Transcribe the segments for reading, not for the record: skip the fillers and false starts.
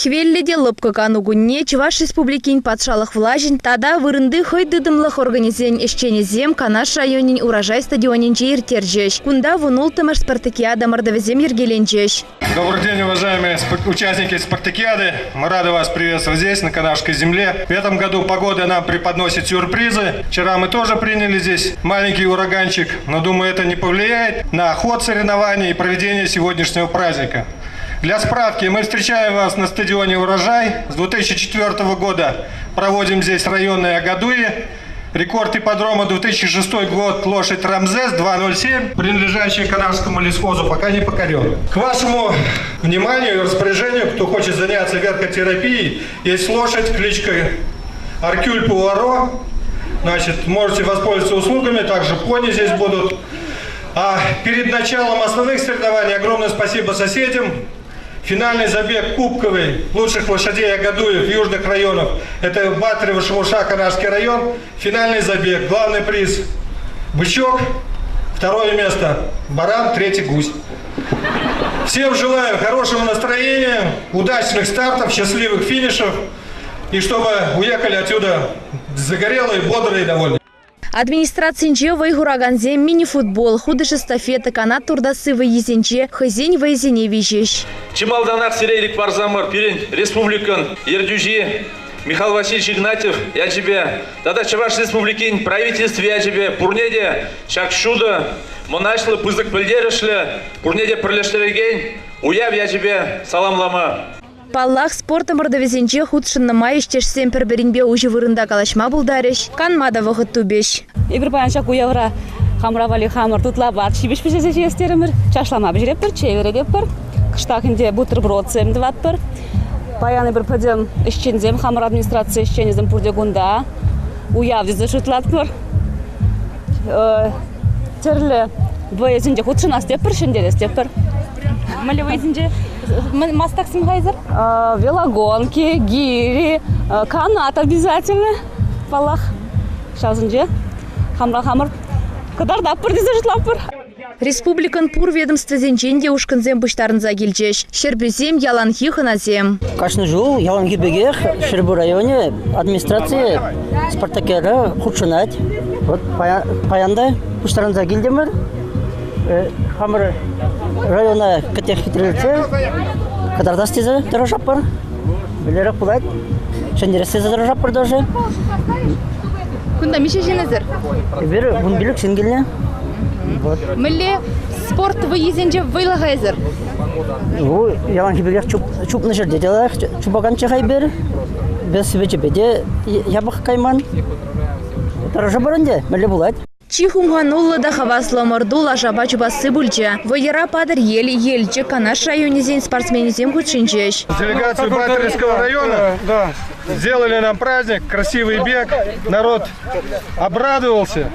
Хӗвеллӗ те лӑпкӑ кану кунне Чӑваш Республикин патшалӑх влаҫӗн тата вырӑнти хӑй тытӑмлӑх органӗсен ӗҫченӗсем Канаш районӗн Урожай стадионӗнче ирттерчӗҫ. Кунта 16-мӗш спартакиада ӑмӑртӑвӗсем йӗркеленчӗҫ. Добрый день, уважаемые участники спартакиады. Мы рады вас приветствовать здесь, на Канашской земле. В этом году погода нам преподносит сюрпризы. Вчера мы тоже приняли здесь маленький ураганчик, но, думаю, это не повлияет на ход соревнований и проведение сегодняшнего праздника. Для справки, мы встречаем вас на стадионе «Урожай». С 2004 года проводим здесь районные Агадуи. Рекорд ипподрома 2006 год, лошадь Рамзес 2.07, принадлежащая Канашскому лесхозу, пока не покорен. К вашему вниманию и распоряжению, кто хочет заняться верхотерапией, есть лошадь кличкой Аркюль Пуаро. Значит, можете воспользоваться услугами, также пони здесь будут. А перед началом основных соревнований огромное спасибо соседям. Финальный забег кубковый лучших лошадей Агадуев южных районов. Это Батырево, Шемурша, Канашский район. Финальный забег. Главный приз – бычок. Второе место – баран, третий – гусь. Всем желаю хорошего настроения, удачных стартов, счастливых финишев. И чтобы уехали отсюда загорелые, бодрые и довольные. Администрацинче вӑй хуракансем мини-футбол, хутӑш эстафета, канат туртасси вӑййисенче хӑйсен вӑйӗсене виҫӗҫ. Чи малтанах сире ирӗк парсамӑр пирӗн республикӑн ертӳҫи Михаил Васильевич Игнатьев ячӗпе тата Чӑваш Республикин правительстви ячӗпе пурне те ҫак ҫутӑ, мӑнаҫлӑ, пысӑк пӗлтерӗшлӗ, пурне те пӗрлештерекен уяв ячӗпе саламлама. Паллах, спорт ӑмӑртӑвӗсенче хутшӑннӑ май ӗҫтешсем пӗр-пӗринпе уҫӑ вырӑнта калаҫма пултарӗҫ, канма та вӑхӑт тупӗҫ. Эпир паян ҫак уявра хамӑра валли хамӑр тутлӑ апат ҫимӗҫ пӗҫерсе ҫиес терӗмӗр, чашлама пӗҫеретпӗр, чей вӗрететпӗр, кӑштах ӗнтӗ бутербродсем тӑватпӑр. Паян эпир пӗтӗм ӗҫченсем, хамӑр администраци ӗҫченӗсем пурте кунта уяв тесе шутлатпӑр. Тӗрлӗ вӑйӑсенче хутшӑнас тетпӗр, ҫӗнтерес тетпӗр. Мӗнле вӑйӑсенче мастаксем хайсӑр? Велогонки, гири, канат обязательно, паллах. Ҫавсенче хамра хамӑр кӑтартатпӑр тесе шутлатпӑр. Республикӑн пур ведомствӑсенчен те ушкӑнсем пуҫтарӑнса килчӗҫ. Ҫӗрпӳсем яланхи хӑнасем. Кашни ҫул яланхи пекех Ҫӗрпӳ районӗ администрацийӗ спартакиада хутшӑнать. Вот паян та пуҫтарӑнса килтӗмӗр. Хамӑр района кӗтех хитрелетсе кӑтартас тесе тӑрӑшатпӑр. Мӗнлерех пулать? Ҫӗнтерес тесе тӑрӑшатпӑр тоже. Кунта миҫе ҫын эсир? Эпир 15 ҫын килнӗ. Вот. Мӗнле спорт вӑййисенче вӑйлӑ-ха эсир? Ну, яланхи пекех чупнӑ ҫӗрте те лайӑх чупаканччӗ хайпер. Без вӗчӗпе те япӑх кайман. Тӑрӑшӑпӑр ӗнтӗ, мӗнле пулать. Чи хумхануллӑ та хаваслӑ ӑмӑрту лашапа чупасси пулчӗ. Вӑйӑра Патӑрьел, Елчӗк, Канаш районӗсен спортсменӗсем хутшӑнчӗҫ. Делегацию Батыревского района сделали нам праздник, красивый бег, народ обрадовался.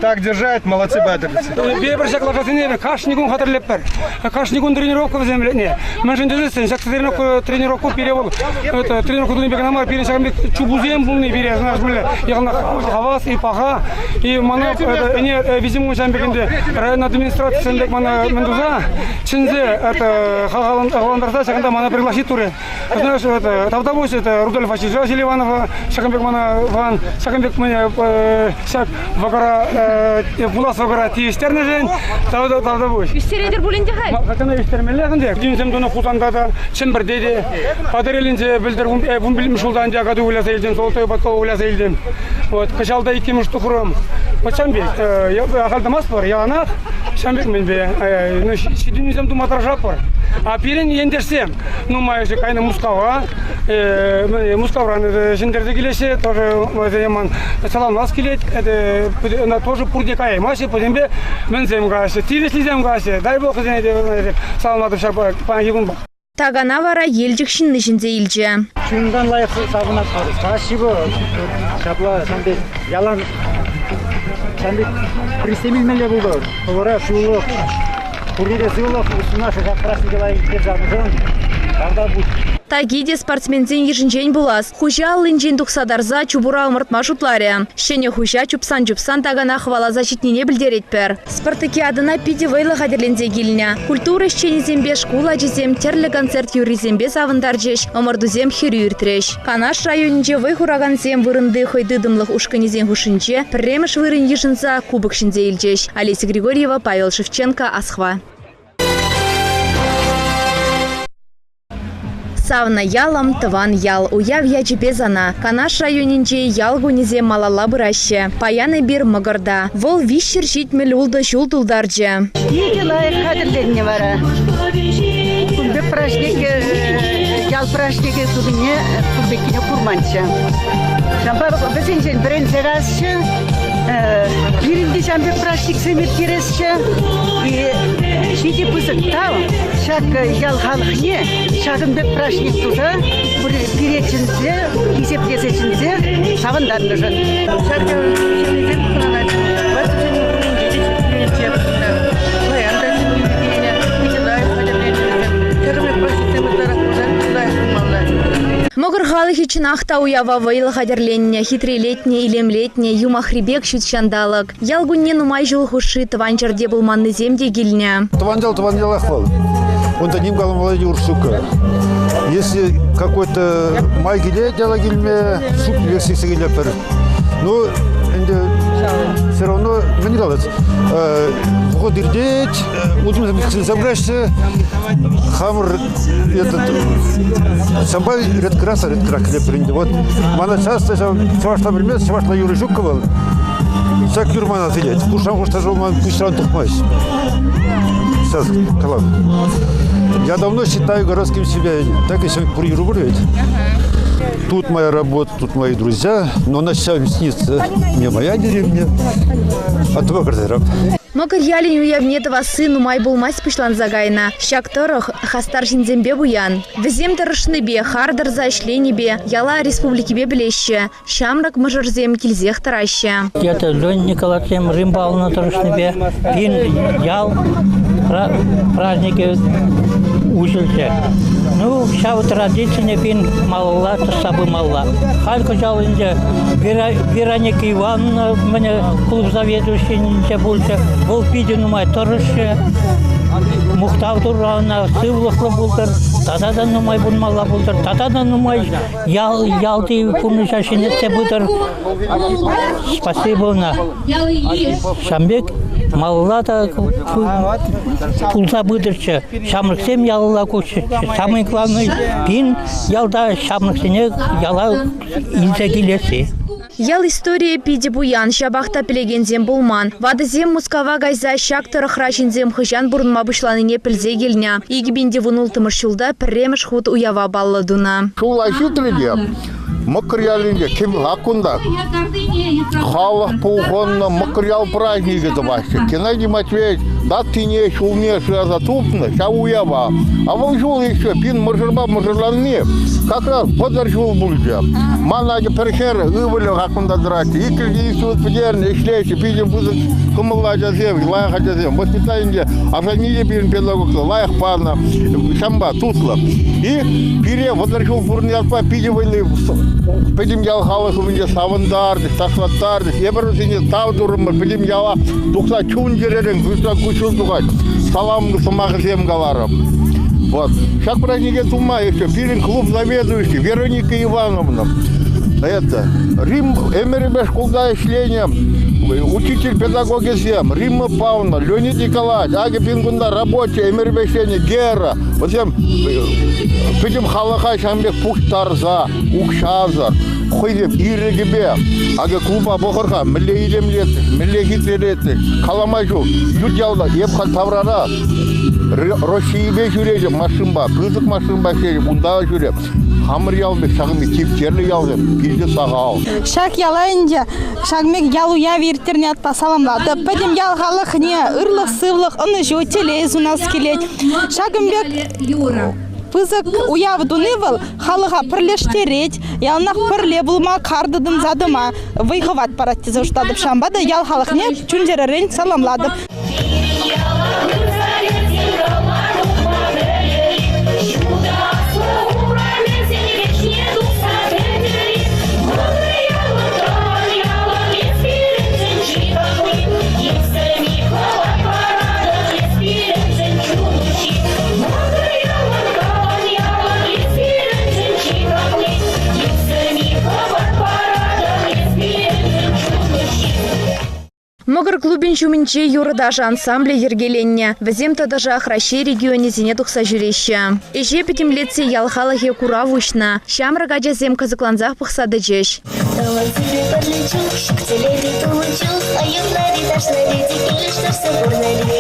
Так держать, молодцы батырцы. Эпир ҫак лашасене кашни кун хатӗрлетпӗр. Кашни кун тренировка вӗсем лекнӗ. Мӗншӗн тесессӗн ҫак тренировка пире вӑл тренировка туни пек кӑна мар, пирӗн ҫакӑн пек чупусем пулни пире знаешь, мӗнле хавас и паха. И мана ӗне виҫӗм ҫам пек ӗнтӗ район администрацийӗн пек мана мӗн туса чӗнсе это хавхалантарса ҫакӑнта мана пригласить турӗ. Знаешь, это тавтапуҫ это Рудольф Васильевича Селиванова, ҫакӑн пек мана ван, ҫакӑн пек мне ҫак вӑкӑра пулас вӑкӑра тивӗҫтернӗшӗн тавтапуҫ. Ӳстеретӗр пулин те халь? Хакана ӳстермеллех ӗнтӗ. Динсем тунӑ Хусанта та, Чӗмпӗрте те, Патӑрьелӗнче пӗлтӗр 15 ҫулта ӗнтӗ акатуй выляса илтӗм, Золотой подкова выляса илтӗм. Вот, кӑҫал та иккӗмӗш тухрӑм. Вот ҫавӑн пек, ахаль тӑмастпӑр, яланах ҫавӑн пек мӗнпе, ну, ҫитӗнӳсем тума тӑрӑшатпӑр. А пирӗн ентешсем нумайӑшӗ кайнӑ Мускава, Мускавран ҫӗнтерсе килеҫҫӗ, тоже вӗсене ман саламлас килет. Это тоже пурте каяймаҫҫӗ, пӗтӗмпе мӗнсем каяҫҫӗ, тивӗҫлисем каяҫҫӗ. Дай бог вӗсене те саламлатӑп ҫак паянхи кунпа. Такана вара Елчӗк ҫынни ҫӗнсе илчӗ. Чунтан лайӑх савӑнатпӑр. Спасибо. Ҫапла сан пек ялан сан пек призсем илмелле пултӑр. Хӑвӑра сывлӑх, пурне те сывлӑх, наша ҫак празднике лайӑх ирттерсе. Тавтапуҫ. Таки те спортсменсен йышӗнчен пулас. Хуҫа аллинчен тухса тарса чупура ӑмӑртма шутларӗ. Ҫӗнӗ хуҫа чупсан-чупсан такана хӑваласа ҫитнине пӗлтеретпӗр. Спартакиадӑна питӗ вӑйлӑ хатӗрленсе килнӗ. Культура ӗҫченӗсемпе шкул ачисем тӗрлӗ концерт юррисемпе савӑнтарчӗҫ, ӑмӑртусем хӗрӳ иртрӗҫ. Канаш районӗнче вӑй хуракансем вырӑнти хӑйтытӑмлӑх ушкӑнӗсен хушшинче пӗрремӗш вырӑн йышӑнса кубок ҫӗнсе илчӗҫ. Олеся Григорьева, Павел Шевченко, Асхва. Савнӑ ялӑм, тӑван ял. Уяв ячӗпе сана. Канаш районӗнче ял кунӗсем малалла пыраҫҫӗ. Паян эпир Мӑкӑрта. Вӑл 376 ҫул тултарчӗ. Питӗ лайӑх хатӗрленнӗ вара. Кун пек праҫник, ял праҫникӗ тунине кун пеккине курманччӗ. Ҫавӑнпа вӗсенчен вӗренсе касчӗ. Пирӗн те ҫавӑн пек праҫниксем ирттересчӗ. Питӗ пысӑк тав ҫак ял халӑхне ҫакӑн пек праҫник туса пире чӗнсе, хисеплесе чӗнсе савӑнтарнӑшӑн. Ҫак ял ҫыннисем пурӑнать. Ватӑсен умӗнче те ҫитменччӗ. Паян та ҫӗнтерӳ питӗ лайӑх хатӗрленнӗ вӗсем. Ҫакӑн пек праҫниксем ытларах пулсан лайӑх пулмалла. Мӑкӑр халӑхӗ чӑнах та уява вӑйлӑ хатӗрленнӗ, хитрелетнӗ, илемлетнӗ, юмахри пек ҫут ҫанталӑк. Ял кунне нумай ҫул хушши тӑван ҫӗрте пулманнисем те килнӗ. Тӑван ял тӑван ялах вӑл. Унта ним каламалла те сука. Если какой-то май килет яла килме, сук версиясе килетпӗр. Ну, ӗнтӗ все равно мӗн калать, вӑхӑт иртет, утӑмсем забираешься, хамӑр этот ҫавӑнпа редкорас редкорах килетпӗр ӗнтӗ. Вот мана часто ҫав чӑвашла пӗлмест, чӑвашла юрӑ ҫуккӑ вӑл. Ҫак юр мана сӗнет. Хушран хушса ман пуҫран тухмасть. Сейчас калам. Я давно считаю городским себя, так еще пур юру пур ведь. Тут моя работа, тут мои друзья, но ночами снится мне моя деревня, а твой гардероб. Мӑкӑр ялӗн уявне тӑвасси нумай пулмасть пуҫланса кайнӑ. Ҫак тӑрӑх хастар ҫынсемпе пуян. Вӗсем тӑрӑшнипе, хар тӑрса ӗҫленипе яла республикипе пӗлеҫҫӗ. Ҫамрӑк мӑшӑрсем килсех тӑраҫҫӗ. Это Леонид Николаевичем Рим Павловна тӑрӑшнипе пин ял праздникӗ уҫӑлчӗ. Ну, ҫав традицине пин малалла тӑсса пымалла. Халь кӑҫал ӗнтӗ Вероника Ивановна мӗне клуб заведующийӗнче пулчӗ. Вӑл питӗ нумай тӑрӑшрӗ. Мухтав Турра ӑна, сывлӑхлӑ пултӑр, тата та нумай пурӑнмалла пултӑр, тата та нумай Ял, ялти пурнӑҫа ҫӗнетсе пытӑр. Спасибо ӑна. Ҫавӑн пек малалла та пулса пытӑрччӗ. Ҫамрӑксем ялалла куҫӗччӗ. Самый главный пин ялта ҫамрӑксене яла илсе килесси. Ял историйӗ питӗ пуян, ҫапах та пӗлекенсем пулман. Ватӑсем Мускава кайса ҫак тӑрӑхра ҫынсем хӑҫан пурӑнма пуҫланине пӗлсе килнӗ. 2016 ҫулта пӗрремӗш хут уява паллӑ тунӑ. Ҫулла ҫитрӗ те Мӑкӑр ялӗнче ак кунта халӑх пухӑннӑ Мӑкӑр ял праздникӗ тӑваҫҫӗ. Геннадий Матвеевич датине, ҫулне шыраса тупнӑ ҫав уява. А вӑл ҫул еще пин мӑшӑрпа мӑшӑрланни как раз 30 ҫул пулчӗ. Ман ача пӗр хӗр ывӑлӗ хакунта тӑратчӗ. Иккӗшӗ институт пӗтернӗ, ӗҫлеҫҫӗ, питӗ пысӑк кӑмӑллӑ ачасем, лайӑх ачасем. Воспитание асанне те пирӗн педагог лайӑх панӑ, ҫавӑнпа туслӑ. И пире 30 ҫул пурӑннӑ ятпа питӗ вӑйлӑ пӗтӗм ял халӑх умӗнче савӑнтарчӗҫ, ташлаттарчӗҫ. Эпир вӗсене тав турӑмӑр, пӗтӗм яла тухса чун-чӗререн куҫран куҫҫуль тухать. Салам сӑмахӗсем каларӑм. Вот. Ҫак празднике тума еще пирӗн клуб заведующий Вероника Ивановна. Это Рим ӗмӗрӗпе шкулта ӗҫленӗ учитель педагогӗсем Римма Павловна, Леонид Николаевич, акӑ пин кунта рабочий ӗмӗрӗпе ӗҫленӗ Гера. Вӗсем пӗтӗм халӑха ҫавӑн пек пуҫтарса, укҫасӑр, хӑйсем ирӗкӗпе акӑ клуба пӑхӑр-ха, мӗнле илемлетрӗҫ, мӗнле хитрелетрӗҫ, калама ҫук. Ют ялта эп халь таврара Российӑпе ҫӳретӗп машинпа, пысӑк машинпа ҫӳретӗп, унта ҫӳреп. Хамӑр ял пек ҫакӑн пек типтерлӗ ялсем питӗ сахал. Ҫак яла ӗнтӗ ҫакӑн пек ял уявӗ ирттернӗ ятпа саламлатӑп. Пӗтӗм ял халӑхне ырлӑх-сывлӑх, ӑнӑҫу, телей сунас килет. Ҫакӑн пек пысӑк уяв туни вӑл халӑха пӗрлештерет, яланах пӗрле пулма, кар тытӑнса тӑма вӑй-хӑват парать тесе шутлатӑп. Ҫавӑнпа та ял халӑхне чун-чӗререн саламлатӑп. ҫумӗнче юрӑ-ташӑ ансамблӗ йӗркеленнӗ. Вӗсем тӑтӑшах Раҫҫей регионӗсене тухса ҫӳреҫҫӗ. Ӗҫе пӗтӗмлетсе ял халӑхӗ курав уҫнӑ. Ҫамрӑк ачасем кӑсӑклансах пӑхса тӑчӗҫ. Тӑвансемпе пӗрле чух, телейли тулӑ чух, юрлари, ташлари те килӗштерсе пурнари.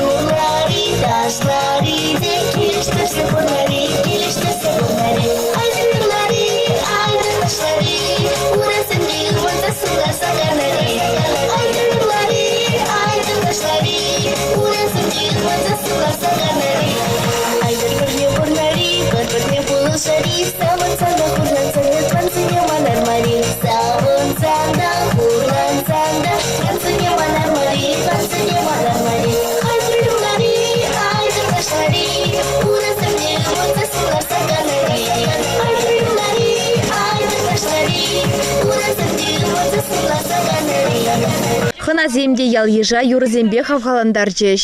Юрлари, ташлари те килӗштерсе пурнари, килӗштерсе пурнари. Айтӑр юрлари, айтӑр ташлари, урасемпе ывӑнса сывласа канари. Айтӑр юрлари, айтӑр ташлари, урасемпе ывӑнса сывласа канари. Айтӑр пӗрле пурнари, пӗр-пӗрне пулӑшари, савӑнсан та хурлансан та тӑвансене манар мар-и. Савӑнсан та хурлансан та тӑвансене манар мар-и, тӑвансене манар мар-и. Айтӑр юрлари, айтӑр ташлари, урасемпе ывӑнса сывласа канари. Айтӑр юрлари, айтӑр ташлари, урасемпе ывӑнса сывласа канари. Хӑнасем те ял-йыша юрӑсемпе хавхалантарчӗҫ.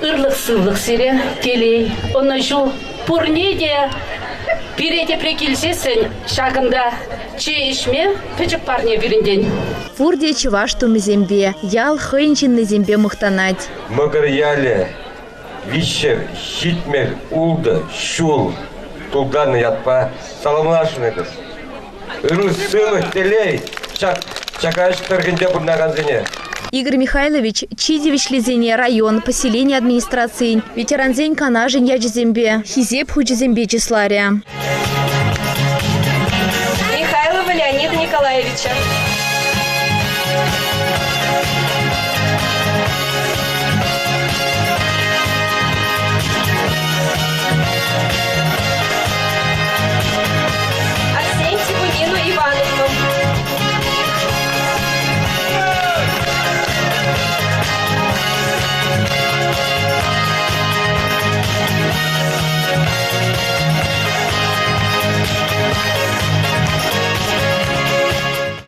Ырлӑх-сывлӑх сире, телей, ӑнӑҫу пурне те пире тепре килсессӗн ҫакӑнта чей ӗҫме пӗчӗк парне пирӗнтен. Пурте чӑваш тумӗсемпе, ял хӑйӗн ҫыннисемпе мухтанать. Мӑкӑр ялӗ 376 ҫул тултарнӑ ятпа саламласшӑн эпир. Ырӑ-сывӑ, телей ҫак Чакаҫ тӑрӑхӗнче пурӑнакансене. Игорь Михайлович чи тивӗҫлисене район, поселени администрацийӗн, ветерансен канашӗн ячӗсемпе, Хисеп хучӗсемпе чысларӗ. Михайлова Леонида Николаевича. Арсентьеву Нину Ивановну.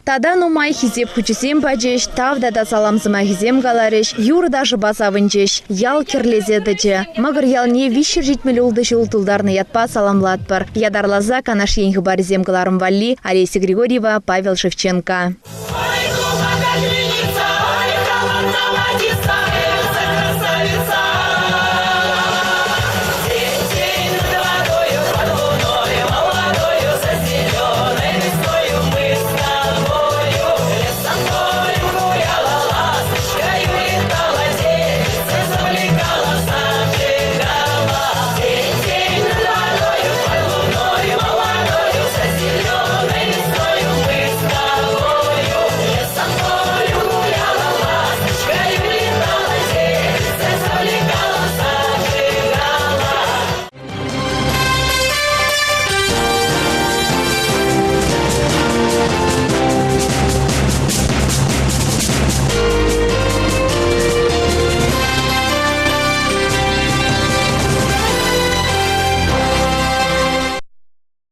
Тата нумай хисеп хучӗсем пачӗҫ, тав тата салам сӑмахӗсем каларӗҫ, юрӑ-ташӑпа савӑнчӗҫ. Ял кӗрлесе тӑчӗ. Мӑкӑр ялне 376 ҫул тултарнӑ ятпа саламлатпӑр. Ятарласа Канаш ен хыпарӗсем кӑларӑм валли Олеся Григорьева, Павел Шевченко.